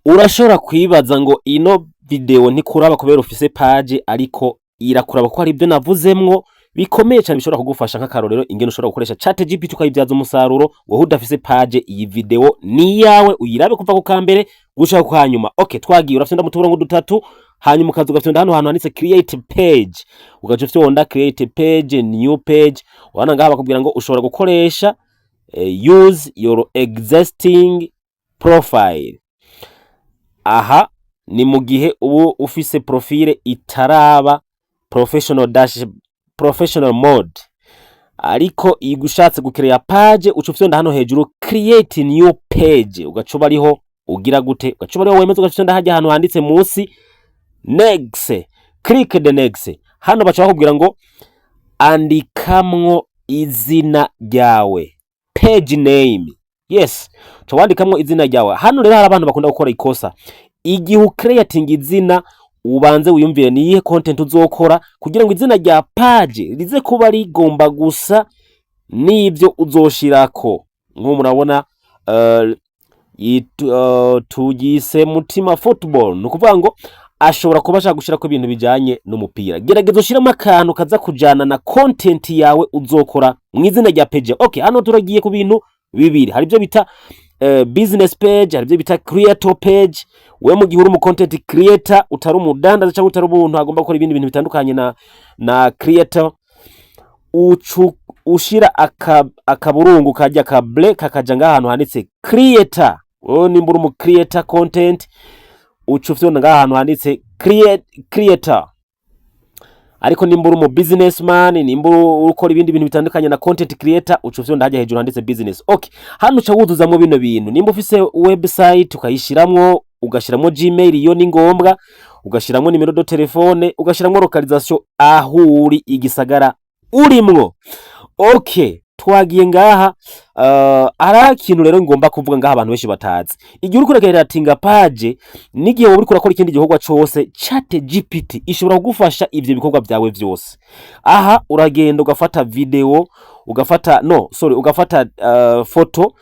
Urashobora kwibaza ngo ino video ntikuraba kubera ufise page, ariko irakuraba ko hari ibyo navuzemwo bikomeye cyane bishobora kugufasha. Nk'akarorero, ingene ushobora gukoresha ChatGPT ukayibyaza umusaruro wowe udafise page. Iyi video ni iyawe, uyirabe kuva ku kambere gushika ku kanyuma. Okay, twagiye. Urafyonda mu tuburongo dutatu, hanyuma ukaza ugafyonda hano hantu handitse create page, ugaca ufyonda create page, new page. Urabona ngaha bakubwira ngo ushobora gukoresha use your existing profile. Aha ni mu gihe ubu ufise profile itaraba professional dash professional mode, ariko iyo ushatse gucreate page, uca ufyonda hano hejuru create new page, ugaca uba ariho ugira gute? Ugaca uba ariho wemeza, ugaca ufyonda hajya ahantu handitse munsi next, click the next. Hano baca bakubwira ngo andikamwo izina ryawe, page name. Yes, uca wandikamwo izina ryawe. Hano rero hari abantu bakunda gukora ikosa. Igihe ucreating izina, ubanze wiyumvire niyihe content uzokora, kugira ngo izina rya page rize kuba rigomba gusa n'ibyo uzoshirako. Nk'ubu murabona tugise Mutima Football, ni ukuvuga ngo ashobora kuba ashaka gushirako ibintu bijanye n'umupira. Gerageza ushiremo akantu kaza kujana na content yawe uzokora mu izina rya page. Okay, hano turagiye ku bintu bibiri. Hari ibyo bita business page, hari ibyo bita creator page. We mu gihe uri umu content creator, utari umudandaza cyangwa utari umuntu agomba gukora ibindi bintu bitandukanye na creator, ucu ushira akaburungu kajya ka bleu kakaja ngaha ahantu handitse creator. Wowe nimba uri umu creator content, uca ufyonda ngaha ahantu handitse creator. Ariko nimba uri umu businessman, nimba ukora ibindi bintu bitandukanye na content creator, uca ufyonda hajya hejuru handitse business. Okay, hano uca wuzuzamwo bino bintu. Nimba ufise website, ukayishiramwo, ugashiramwo Gmail, iyo ni ngombwa, ugashiramwo numéro de téléphone, ugashiramwo localisation, aho uri, igisagara urimwo. Okay, twagiye ngaha. Ari ikintu rero ngomba kuvuga ngaha abantu benshi batazi. Igihe uriko uracreatinga page, n'igihe wowe uriko urakora ikindi gikorwa cose, ChatGPT ishobora kugufasha ivyo bikorwa vyawe vyose. Aha uragenda ugafata video, ugafata, no sorry, ugafata photo,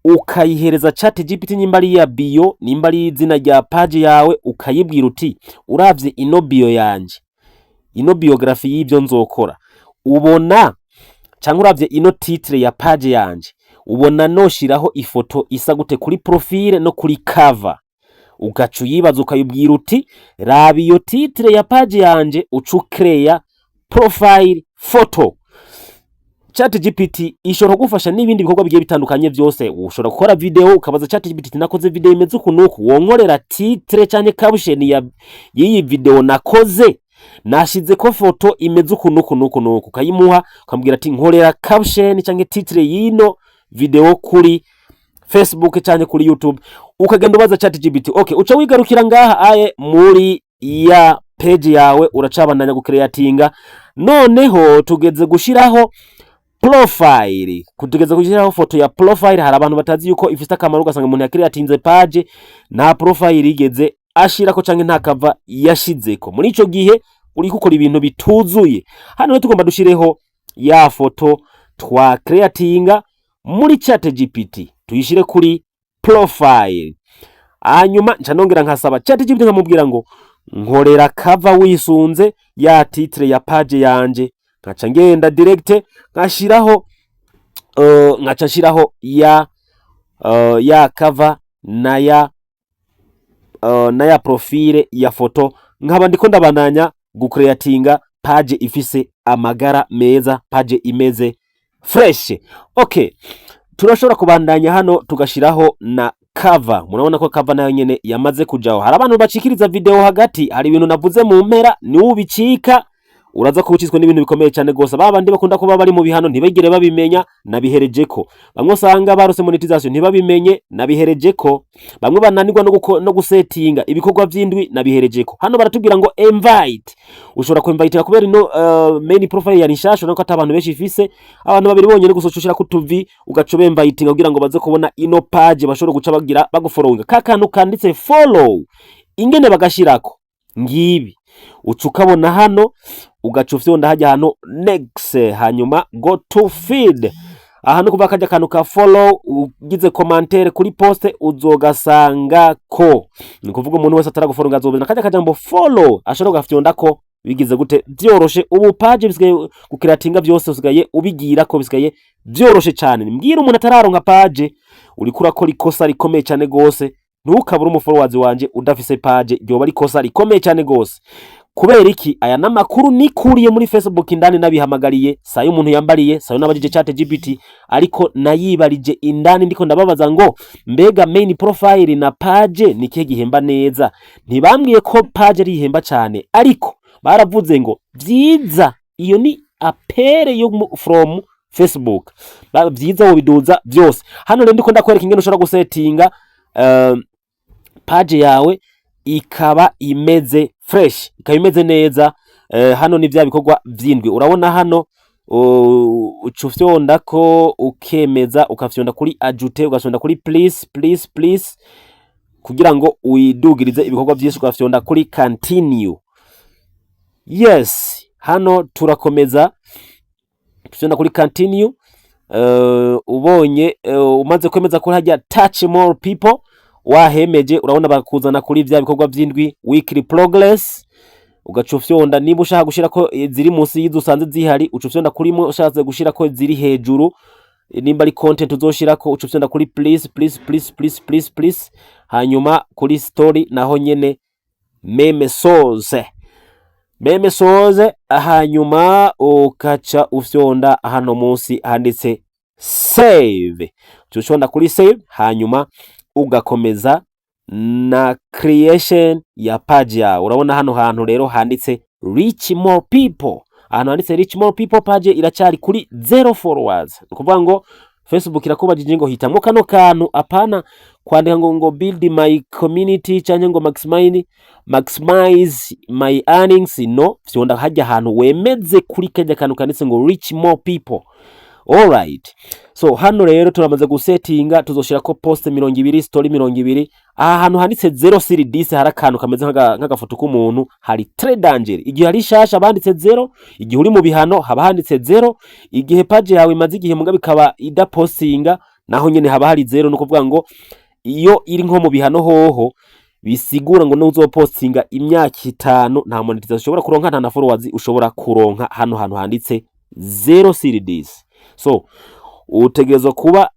ukayihereza ChatGPT, nimba ari iya bio, nimba ari izina rya page yawe, ukayibwira uti: "Uravye ino bio yanje, ino biographie y'ivyo nzokora, ubona, cyangwa uravye ino titre ya page yanje, ubona noshiraho ifoto isa gute kuri profile no kuri cover?" Ugaca uyibaza, ukayibwira uti: "Raba iyo titre ya page yanje, uca ucreya profile photo." ChatGPT ishobora kugufasha n'ibindi bikorwa bigiye bitandukanye byose. Ushobora gukora video, ukabaza ChatGPT: "Nakoze video imeze uku nuku, wonkorera titre canke caption ya y'iyi video nakoze? Nashize ko foto imeze uku nuku nuku nuku." Ukayimuha, ukambwira ati: "Nkorera caption canke titre y'ino video kuri Facebook canke kuri YouTube." Ukagenda ubaza ChatGPT. Okay, uca wigarukira ngaha aye muri ya page yawe, uracabandanya gucreatinga. Noneho tugeze gushiraho profile, tugeze gushyiraho foto ya profile. Hari abantu batazi yuko ifite akamaro, ugasanga umuntu yacreatinze page nta profile yigeze ashirako canke nta cover yashizeko. Muri ico gihe uri gukora ibintu bituzuye. Hano rero tugomba dushireho ya foto twa creatinga muri ChatGPT, tuyishire kuri profile. Hanyuma nca nongera nkasaba ChatGPT, nkamubwira ngo: "Nkorera cover wisunze ya titre ya page yanje." Nkaca ngenda direct nkashiraho, nkaca nshiraho ya cover na ya profile ya foto, nkaba ndiko ndabandanya gucreatinga page ifise amagara meza, page imeze fresh. Okay, turashobora kubandanya hano tugashiraho na cover. Murabona ko cover nayo nyene yamaze kujaho. Hari abantu bacikiriza video hagati, hari ibintu navuze mu mpera, ni ubicika uraza kuba ucitswe n'ibintu bikomeye cyane gose. Ba bandi bakunda kuba bari mu bihano ntibigere babimenya, nabiherejeko. Bamwe usanga barose monetization ntibabimenye, nabiherejeko. Bamwe bananirwa no gusetinga ibikorwa vy'indwi, nabiherejeko. Hano baratubwira ngo invite. Ushobora ku invite kubera ino main profile ya nshasha, urabona ko ata abantu benshi ifise, abantu babiri bonyene gusa. Ushira ku tuvi, ugaca ubinvitinga kugira ngo baze kubona ino page, bashobore guca bagira bagufollowinga. Ka kantu kanditse follow, ingene bagashirako ngibi, uca ukabona hano, ugaca ufyonda hajya hano next, hanyuma go to feed. Aha no kuva kajya kantu ka follow, ugize commentaire kuri post uzogasanga ko ni kuvuga umuntu wese ataragufollowinga azobona kajya kajambo follow, ashobora kugafyonda ko bigize gute? Vyoroshe. Ubu page bisigaye gukiratinga byose usigaye ubigira ko bisigaye vyoroshe cyane. Mbwira umuntu atararonka page, uriko urakora ikosa rikomeye cyane gose. Ntukabure umufollowers wanje udafise page, ryoba ari ikosa rikomeye cyane gose. Kubera iki? Aya n'amakuru nikuriye muri Facebook indani, nabihamagariye sayo umuntu yambariye, sayo nabajije Chat GPT, ariko nayibarije indani. Ndiko ndababaza ngo mbega main profile na page ni kihe gihemba neza? Ntibambwiye ko page ari ihemba cyane, ariko baravuze ngo vyiza, iyo ni appel yo from Facebook. Vyiza wobiduza byose. Hano rero ndiko ndakwereka ingene ushobora gusetinga page yawe ikaba imeze fresh, ikaba imeze neza. Hano ni vya bikorwa vy'indwi. Urabona hano uca ufyonda ko ukemeza, ukafyonda kuri ajouter, ugafyonda kuri plus, plus, plus kugira ngo uyidugirize ibikorwa vyinshi, ugafyonda kuri continue. Yes, hano turakomeza tufyonda kuri continue. Ubonye umaze kwemeza ko hajya touch more people wahemeje, urabona bakuzana kuri vya bikorwa vy'indwi, weekly progress, ugaca ufyonda. Niba ushaka gushirako ziri munsi y'izo usanze zihari, uca ufyonda kuri imwe. Ushatse gushirako ziri hejuru, nimba ari content uzoshirako, uca ufyonda kuri plus, plus, plus, plus, plus, plus. Hanyuma kuri story naho nyene même chose, même chose. Hanyuma ukaca ufyonda hano munsi handitse save, uca ufyonda kuri save, hanyuma ugakomeza na creation ya page yawe. Urabona hano hantu rero handitse reach more people. Ahantu handitse reach more people, page iracyari kuri zero followers. Ni ukuvuga ngo Facebook irakubajije ngo hitamwo kano kantu, apana kwandika ngo build my community cyangwa ngo maximize my earnings. No fyonda hajya ahantu wemeze kuri kajya kantu kanditse ngo reach more people. Alright, so hano rero turamaze gusetinga, tuzoshirako post 20, story 20. Aha hantu handitse 0 sur 10 hari akantu kameze nk'agafoto k'umuntu, hari très danger. Igihe ari shasha banditse 0, igihe uri mu bihano haba handitse 0, igihe page yawe imaze igihe muga bikaba idapostinga naho nyene haba hari 0. No kuvuga ngo iyo iri nko mu bihano hoho bisigura ngo nuzopostinga imyaka 5 nta monetization ushobora kuronka, nta na followers ushobora kuronka. Hano hantu handitse 0 sur 10, so utegerezwa kuba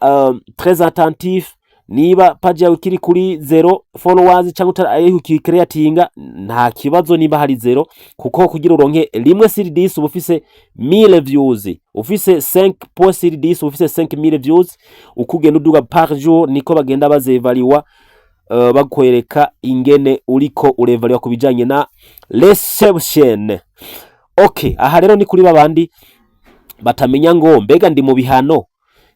très attentif. Niba page yawe ikiri kuri zero followers cyangwa utari ukicreatinga, nta kibazo niba hari zero, kuko kugira uronke 1 sur 10 uba ufise 1000 views, ufise 5 points sur 10 uba ufise 5000 views. Uko ugenda uduga par jour niko bagenda bazevaliwa, bakwereka ingene uriko urevaliwa ku bijanye na reception. Okay, aha rero ni kuri babandi batamenya ngo mbega ndi mu bihano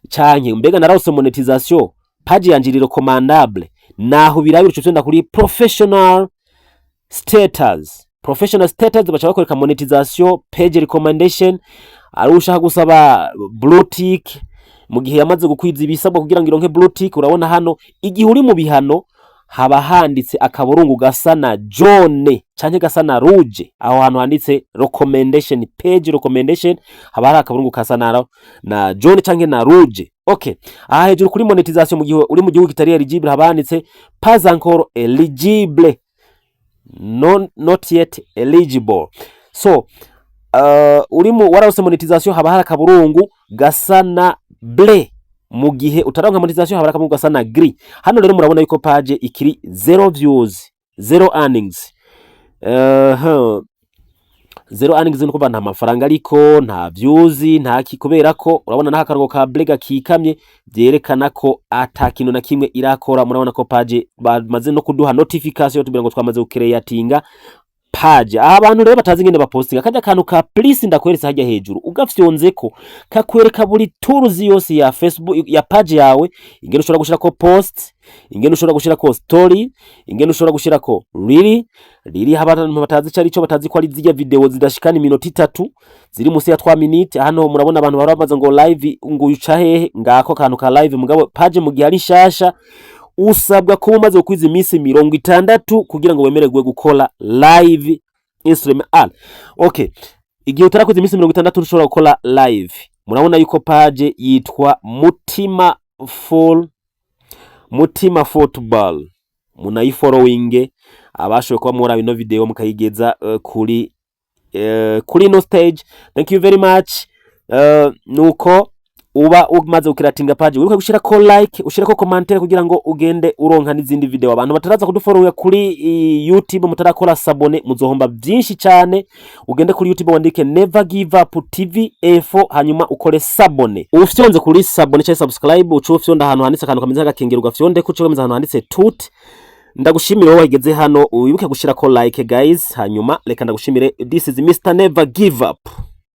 canke mbega narose monetization, page yanje iri recommandable. Naho birabira, uca ufyonda kuri professional status. Professional status baca bakwereka monetization, page recommendation, ari ushaka gusaba blue tick mu gihe yamaze gukwiza ibisabwa kugira ngo ironke blue tick. Urabona hano igihe uri mu bihano haba handitse akaburungu gasa na jaune canke gasa na rouge. Aho hantu handitse recommendation, page recommendation, haba hari akaburungu gasa na jaune canke na rouge. Okay, aha hejuru kuri monetization, mu gihe uri mu gihugu kitari eligible haba handitse pas encore eligible, no, not yet eligible. So uri mu wararose monetization haba hari akaburungu gasa na bleu. Mu gihe utaronka monetization haba hari akaburungu gasa na gris. Hano rero murabona yuko page ikiri zero views, zero earnings. Zero earnings ni ukuvuga nta mafaranga ariko, nta views, nta ki, kubera ko urabona naho akarongo ka bleu gakikamye vyerekana ko ata kintu na kimwe irakora. Murabona ko page bamaze no kuduha notification tubwira ngo twamaze gucreatinga page. Aha abantu rero batazi ingene bapostinga, kajya kantu ka plus ndakweretse hajya hejuru, ugafyonzeko kakwereka buri tools yose ya Facebook, ya page yawe, ingene ushobora gushirako post, ingene ushobora gushirako story, ingene ushobora gushirako reel. Reel abantu batazi ico arico, batazi ko ari zirya video zidashikana iminota 3, ziri musi ya 3 minutes. Hano murabona abantu bahora bamaze ngo live, ngo uca hehe? Ngako kantu ka live. Mugabo page mu gihe ari nshasha usabwa kuba umaze gukwiza iminsi 60 kugira ngo wemererwe gukora live instrument. Okay. Igihe utarakoze iminsi 60, ushobora gukora live. Murabona yuko page yitwa Mutima Full, Mutima Football. Munayifollowing. Abashoboye kuba muri ino video mukayigeza kuri ino stage, thank you very much. Nuko uba umaze gukiratinga page, wibuke gushirako like, ushirako commentaire kugira ngo ugende uronka n'izindi video. Abantu bataraza kudufollowinga kuri YouTube, mutarakora s'abonner, muzohomba byinshi cyane. Ugende kuri YouTube, wandike Never Give Up TV Info, hanyuma ukore s'abonner. Ufyonze kuri s'abonner cyangwa subscribe, uca ufyonda ahantu handitse akantu kameze nk'agakengeri, ugafyonde ko uca ahantu handitse tout. Ndagushimire wowe wageze hano. Wibuke gushirako like, guys. Hanyuma reka ndagushimire. This is Mr Never Give Up.